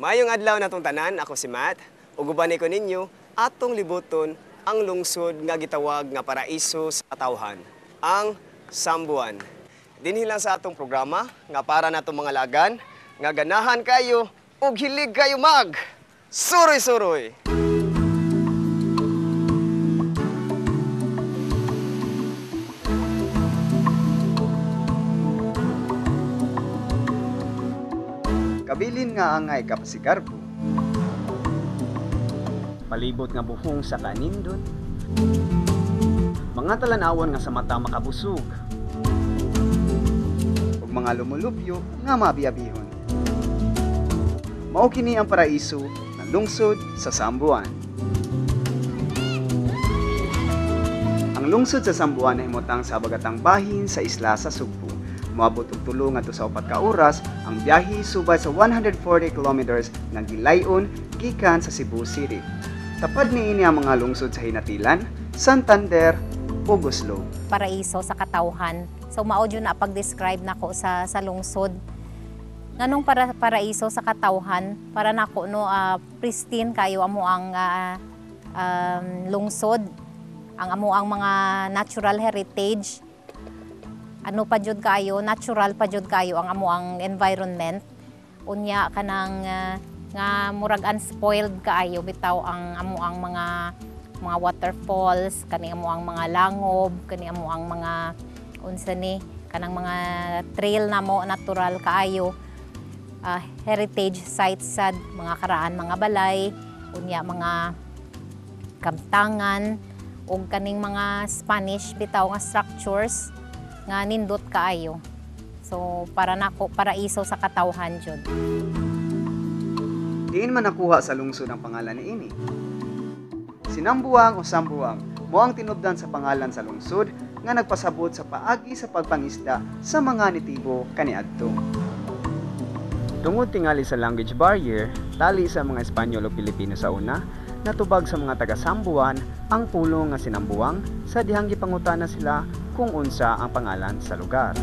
Maayong adlaw natong tanan, ako si Matt. Ug uban ko ninyo atong libuton ang lungsod nga gitawag nga paraiso sa katawhan, ang Sambuan. Dinhi lang sa atong programa nga para natong mga lagan nga ganahan kayo ug hilig kayo mag suroy-suroy. Kabilin nga angay kapasigarbo. Palibot nga buhong sa kanindot. Mga talan-awon nga sa mata makabusog. Ug mga lumulupyo nga mabiabihon. Mao kini ang paraiso ng lungsod sa Sambuan. Ang lungsod sa Sambuan nahimutang sa habagatang bahin sa isla sa Sugbo. Moabot og tulo ngadto sa 4 ka oras ang biyahe subay sa 140 kilometers nga gilayon gikan sa Cebu City. Tapad niini ang mga lungsod sa Hinatilan, Santander ug Oslo. Paraiso sa katawhan. So mao jud na pag-describe nako sa lungsod. Nganong paraiso sa katawhan, para nako no, pristine kayo amo ang lungsod, ang amo ang mga natural heritage. Ano pa jud kayo, natural pa jud kayo ang amo ang environment. Unya kanang nga murag unspoiled kaayo bitaw ang amo ang mga waterfalls, kani amo ang mga langob, kani amo ang mga unsa ni kanang mga trail namo natural kaayo. Heritage sites sad, mga karaan, mga balay, unya mga kamtangan ug kaning mga Spanish bitaw nga structures nga nindot kaayo. So para nako paraiso sa katawhan jud. Diin man nakuha sa lungsod ang pangalan niini. Sinambuang o Sambuang mo ang tinubdan sa pangalan sa lungsod nga nagpasabot sa paagi sa pagpangisda sa mga nitibo kaniadto. Tungod tingali sa language barrier, tali sa mga Espanyol o Pilipino sa una, natubag sa mga taga Sambuan ang pulong nga sinambuang sa dihang gipangutana sila kung unsa ang pangalan sa lugar.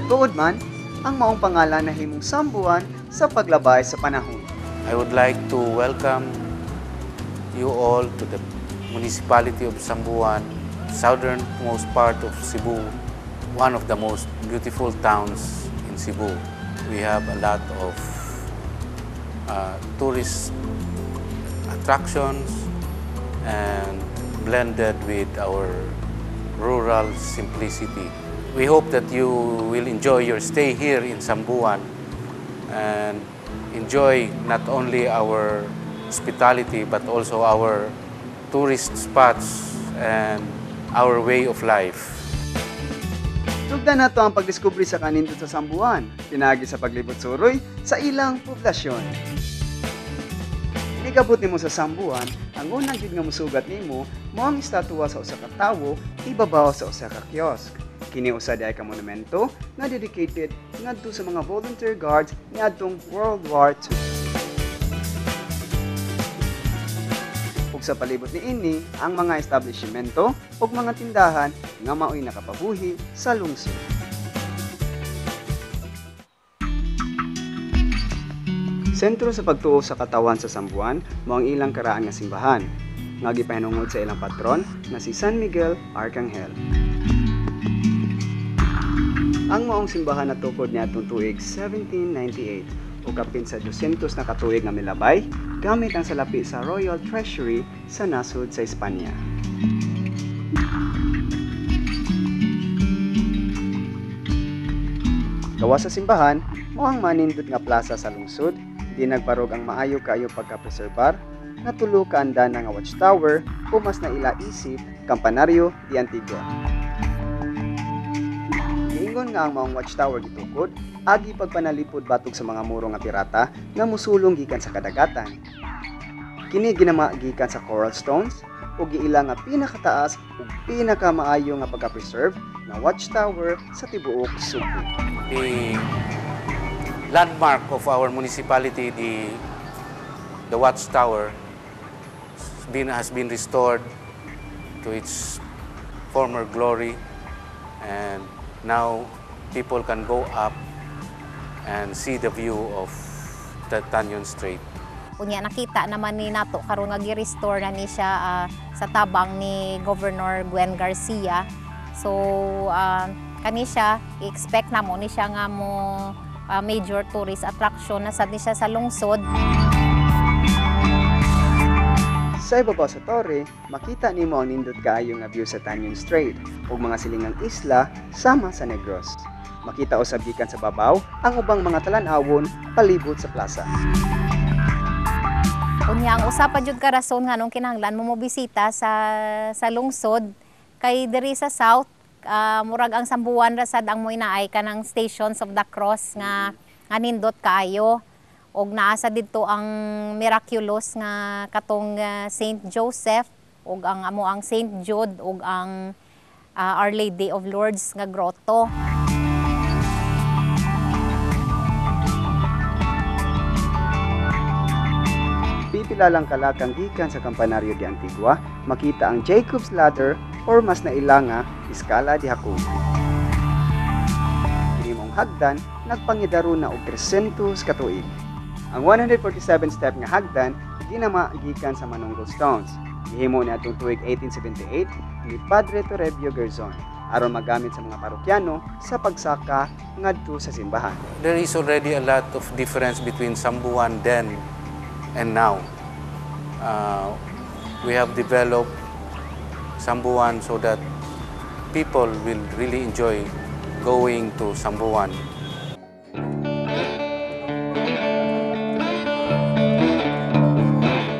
Tuod man, ang maong pangalan nahimong Sambuan sa paglabay sa panahon. I would like to welcome you all to the municipality of Sambuan, southernmost part of Cebu, one of the most beautiful towns in Cebu. We have a lot of tourist attractions and blended with our rural simplicity. We hope that you will enjoy your stay here in Sambuan and enjoy not only our hospitality but also our tourist spots and our way of life. Tugdan nato ang pagdiskubre sa kanindot sa Sambuan, pinaagi sa paglibot suroy sa ilang poblasyon. Gigabot nimo sa Sambuan, ang unang gid nga musugat nimo mao ang estatwa sa usa ka tawo ibabaw sa usa ka kiosk. Kini usa diay ka monumento nga dedicated ngadto sa mga volunteer guards niadtong World War II. Ug sa palibot niini ang mga establishmento ug mga tindahan nga maoy nakapabuhi sa lungsod. Sentro sa pagtuo sa katawan sa Sambuan mao ang ilang karaan nga simbahan nga gipahinungod sa ilang patron nga si San Miguel Arcangel. Ang maong simbahan natukod niadtong tuig 1798 o kapin sa 200 na katuig nga milabay gamit ang salapi sa Royal Treasury sa nasod sa Espanya. Gawas sa simbahan, mao ang manindot nga plasa sa lungsod, di nagbarog ang maayo kaayo pagkapreserbar, nga tulo ka andana nga watchtower o mas naila isip Campanario di Antigua. Giingon nga ang maong watchtower gitukod agi pagpanalipod batok sa mga muro nga pirata nga musulong gikan sa kadagatan. Kini ginama gikan sa coral stones ug giila nga pinakataas ug pinakamaayo nga pagka-preserve nga watchtower sa tibuok Sugbo. The landmark of our municipality, the watchtower, has been restored to its former glory, and now people can go up and see the view of the Tañon Strait. Unya nakita naman ni nato karon nga gi-restore na ni siya sa tabang ni Governor Gwen Garcia. So kani siya i-expect namo ni siya nga mo major tourist attraction na sad ni siya sa lungsod. Sa ibabaw sa tore, makita nimo ang nindot kaayo nga view sa Tañon Strait ug mga silingang isla sama sa Negros. Makita usab gikan sa babaw ang ubang mga talan-awon palibot sa plaza. Unya ang usa pa jud ka rason nganong kinahanglan mo mobisita sa lungsod kay diri sa south, murag ang Sambuan ra sad ang moy naay kanang Stations of the Cross nga nga nindot kaayo og naa sa didto ang miraculous nga katong Saint Joseph ug ang amo ang Saint Jude ug ang Our Lady of Lourdes nga grotto. Pipila lang kalakang gikan sa Campanario de Antigua, makita ang Jacob's Ladder or mas naila nga Escala de Jacob. Kini maong hagdan nagpangidaro na og 300 ka tuig. Ang 147 step nga hagdan ginama gikan sa Manunggul Stones. Gihimo ni atong tuig 1878 ni Padre Toribio Gerzon aron magamit sa mga parokyano sa pagsaka ngadto sa simbahan. There is already a lot of difference between Sambuan then and now. We have developed Sambuan so that people will really enjoy going to Sambuan.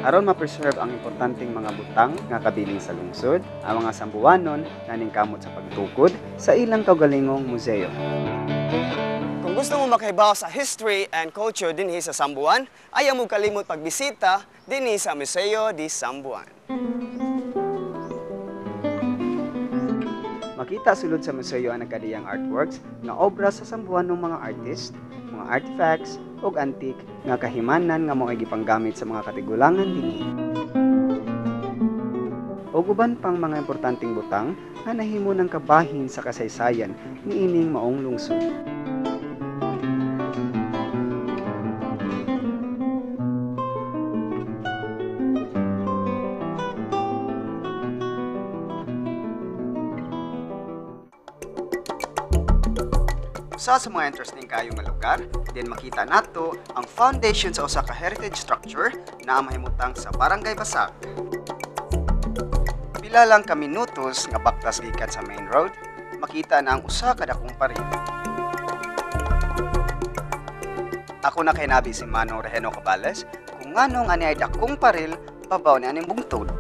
Aron ma-preserve ang importanteng mga butang nga kabilin sa lungsod, ang mga Sambuanon naningkamot sa pagtukod sa ilang kaugalingong museo. Kung gusto mo makahibaw sa history and culture dinhi sa Sambuan, ayaw mo kalimot pagbisita dinhi sa Museo di Sambuan. Makita sulod sa museo ang nagkadiyang artworks nga obra sa Sambuanong mga artist, mga artifacts ug antique nga kahimanan nga mao'y gipanggamit sa mga katigulangan dinhi. Ug uban pang mga importanteng butang nga nahimo ng kabahin sa kasaysayan niining maong lungsod. Usa sa mga interesting kayo nga lugar, din makita nato ang foundation sa usa ka heritage structure na mahimutang sa Barangay Basak. Pila lang ka minutos nga baktas gikan sa main road, makita na ang usa ka dakong paril. Ako na kay nabi si Manong Regeno Cabales kung nganong ani ay dakong paril babaw ni aning bungtod.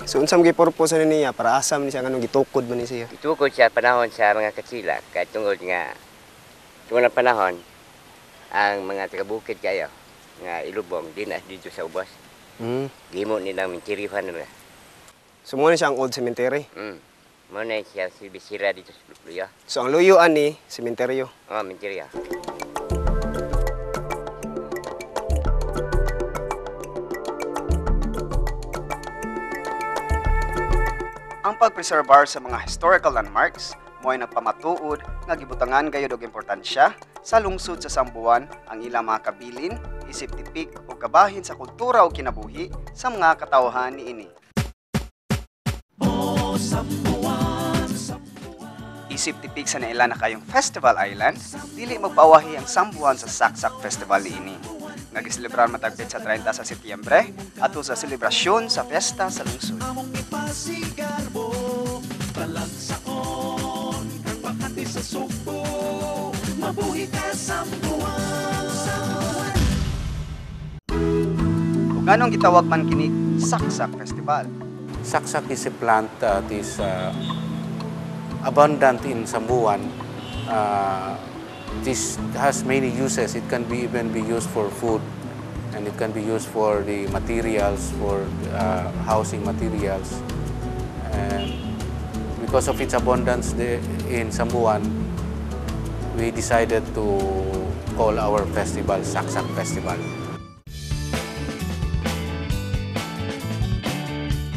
So unsa man purpose ani niya para asam ni siya, nganong gitukod man ni siya? Gitukod siya panahon sa mga Kastila kay tungod nga tungod ang panahon ang mga taga-bukid kayo nga ilubong di na dito sa ubos. Gihimo nilang menterihan nila. So mo na siya ang old cemetery. Mo na siya si Bisira dito sa Luyo. So ang luyo ani sementeryo. Oh, menteryo. Ang pagpreserbar sa mga historical landmarks mo'y nagpamatuod nga gibutangan gayud og importansya sa lungsod sa Sambuan ang ilang mga kabilin, isip tipik o kabahin sa kultura o kinabuhi sa mga katawhan niini. Isip tipik sa naila na kayong Festival Island, dili magpaawahi ang Sambuan sa Saksak Festival niini. Nga giselebrar matag petsa 30 sa Setyembre ato sa selebrasyon sa fiesta sa lungsod. Ug nganong gitawag man kini Saksak Festival? Saksak is a plant that is abundant in Sambuan. This has many uses. It can be even be used for food, and it can be used for the materials, for housing materials. And because of its abundance in Sambuan, we decided to call our festival Saksak Festival.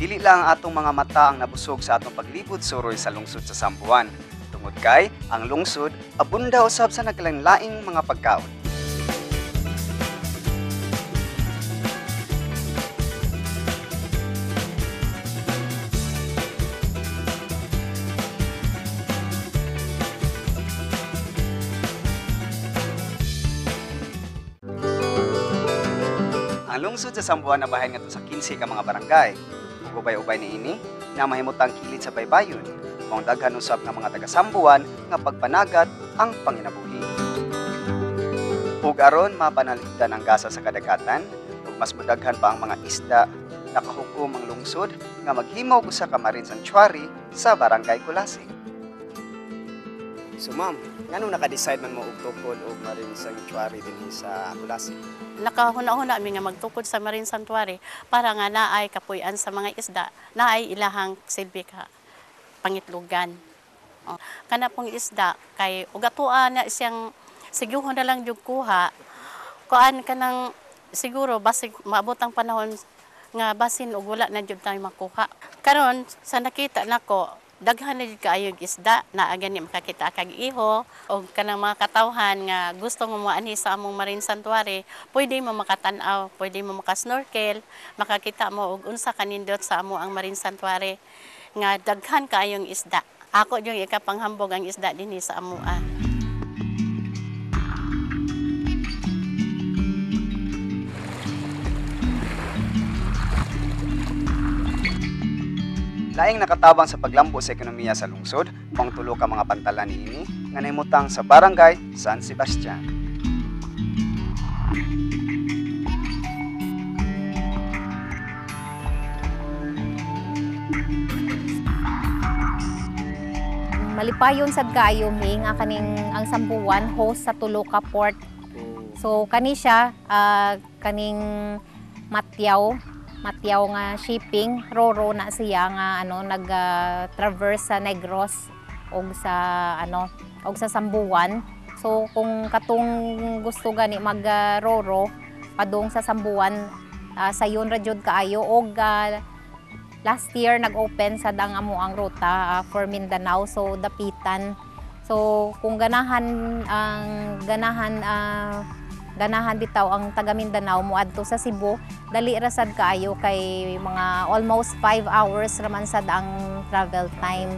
Dili lang ang atong mga mata ang nabusog sa atong paglibot suroy sa lungsod sa Sambuan. Tungod kay ang lungsod abunda usab sa nagkalainlaing mga pagkaon. Ang lungsod sa Sambuan nabahin ngadto sa 15 ka mga barangay. Ug ubay-ubay niini na mahimutang kilid sa baybayon. Maong daghan usab nga mga taga Sambuan nga pagpanagat ang panginabuhi. Ug aron mapanalipdan ang gasa sa kadagatan ug mas modaghan pa ang mga isda, nakahukom ang lungsod nga maghimo og usa ka marine sanctuary sa Barangay Kulasi. So ma'am, ngano naka-decide man mo og tukod og marine sanctuary dinhi sa Kulasi? Nakahuna-huna mi nga magtukod sa Marine Sanctuary para nga naay kapuy-an sa mga isda, naay ilahang silbi ka pangitlogan. Oh, kana pong isda kay ugatoa na siyang siguhon na lang jud kuha. Kuan kanang siguro basig maabot ang panahon nga basin og wala na jud tayo makuha. Karon sa nakita nako, daghan na jud kaayo isda na gani makakita kag iho og kanang mga katawhan nga gusto nga moanhi sa among Marine Sanctuary, pwede mo makatan-aw, pwede mo makasnorkel, makakita mo og unsa kanindot sa amo ang Marine Sanctuary nga daghan kaayong isda. Ako jud ikapanghambog ang isda dinhi sa amoa. Laing nakatabang sa paglambo sa ekonomiya sa lungsod, pang tulo ka mga pantalan niini nga nahimutang sa Barangay San Sebastian. Malipayon sad kaayo mi nga kaning ang Sambuan host sa tulo ka port. So kani siya kaning Matyaw nga shipping, roro na siya nga ano nag traverse sa Negros og sa ano og sa Sambuan. So kung katong gusto gani mag roro padung sa Sambuan, sayon ra jud kaayo og last year nag-open sad ang amo ang ruta for Mindanao, so dapitan. So kung ganahan ang ganahan bitaw ang taga Mindanao moadto sa Cebu, dali ra sad kaayo kay mga almost 5 hours ra man sad ang travel time.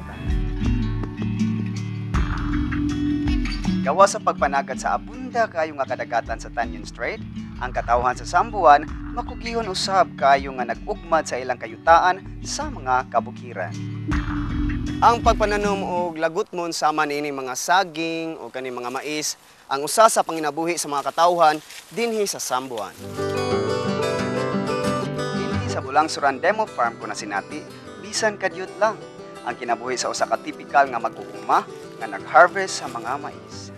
Gawa sa pagpanagat sa abunda kaayo nga kadagatan sa Tañon Strait, ang katawhan sa Sambuan makugihon usab kaayo nga nag-ugmad sa ilang kayutaan sa mga kabukiran. Ang pagpananom og lagutmon sama niini mga saging o kani mga mais ang usa sa panginabuhi sa mga katawhan dinhi sa Sambuan. Dinhi sa Bulangsuran Demo Farm ko na sinati, bisan kadyot lang ang kinabuhi sa usa ka tipikal nga mag-uuma nga nag-harvest sa mga mais.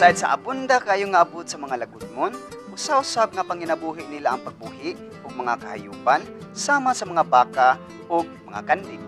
Aside sa abunda kayo nga abot sa mga lagutmon, usa-usab nga panginabuhi nila ang pagbuhi ug mga kahayupan sama sa mga baka ug mga kanding.